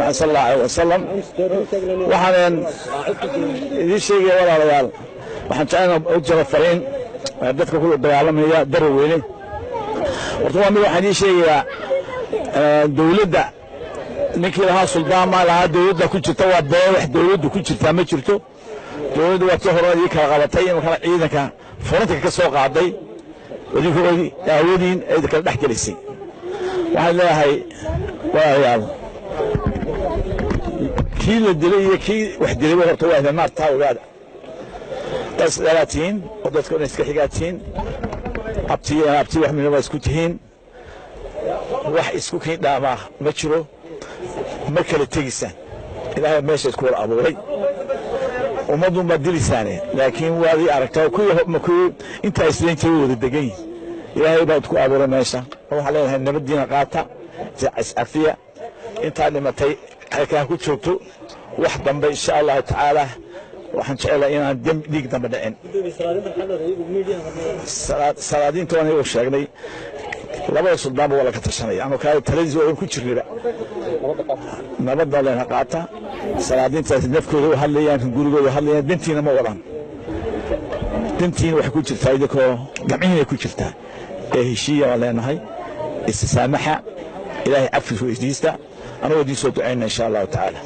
Maxamed sal Allahu alayh wasalam. Waxaan idiin sheegaya, walaalayaal, waxaan jeclaan u jiro fariin dadka ku dagaalamaya Daraweyne. Horta waa mid waxaan idiin sheegayaa, dowladda ninkii lahaa suldaan maa lahaa dowladda ku jirta waa been. Wax dowladdu ku jirtaa ma jirto. Dowladdu waa tii hore idii kala qabatay, imankana ciidanka furantika ka soo qaaday idinkoodii aawadiin ay kala dhex gelisay. Waxaan leeyahay, walaalayaal, kii la dilay iyo kii wax dilay horta waa ahla naartaa, ogaada. Dad isdhalaa tihiin oo dadka dhan iska xigaa tihiin, abti abti wax midna waa isku tihiin, wax isku kiin dhaamaa ma jiro, ma kala tegisaan. Ilaahay meesha isku wada abuuray, ummadun baad dilisaane, laakiin waadii aragtaa kuwii intaa islayn jiray wada degan yihin. Ilaahay baa isku abuuray meesha. Waxaan leenahay, nabaddiina qaata, iscafiya, intaa dhimatay halkaan ku joogto. Wax dambe, insha Allahu tacaala, waxaan jecelahay inaan dhiig dambe dhicin. Salaadiinta waan iyagu sheegnay, labada suldaanba waa laga tashanaya ama kaa taladiisa waa ku jirnaba. Nabadda leena qaata. Salaadiintaas nafkooda u hadlayaan, gurigooda u hadlayaan, dantiina ma wadaan. Dantiina waxay ku jirtaa idinkoo gamcihiinay ku jirtaa ee heshiiya waan leenahay, istisaamaxa, Ilaahay cafis weydiista, anagoo idiin soo ducayna, insha Allahu tacaala.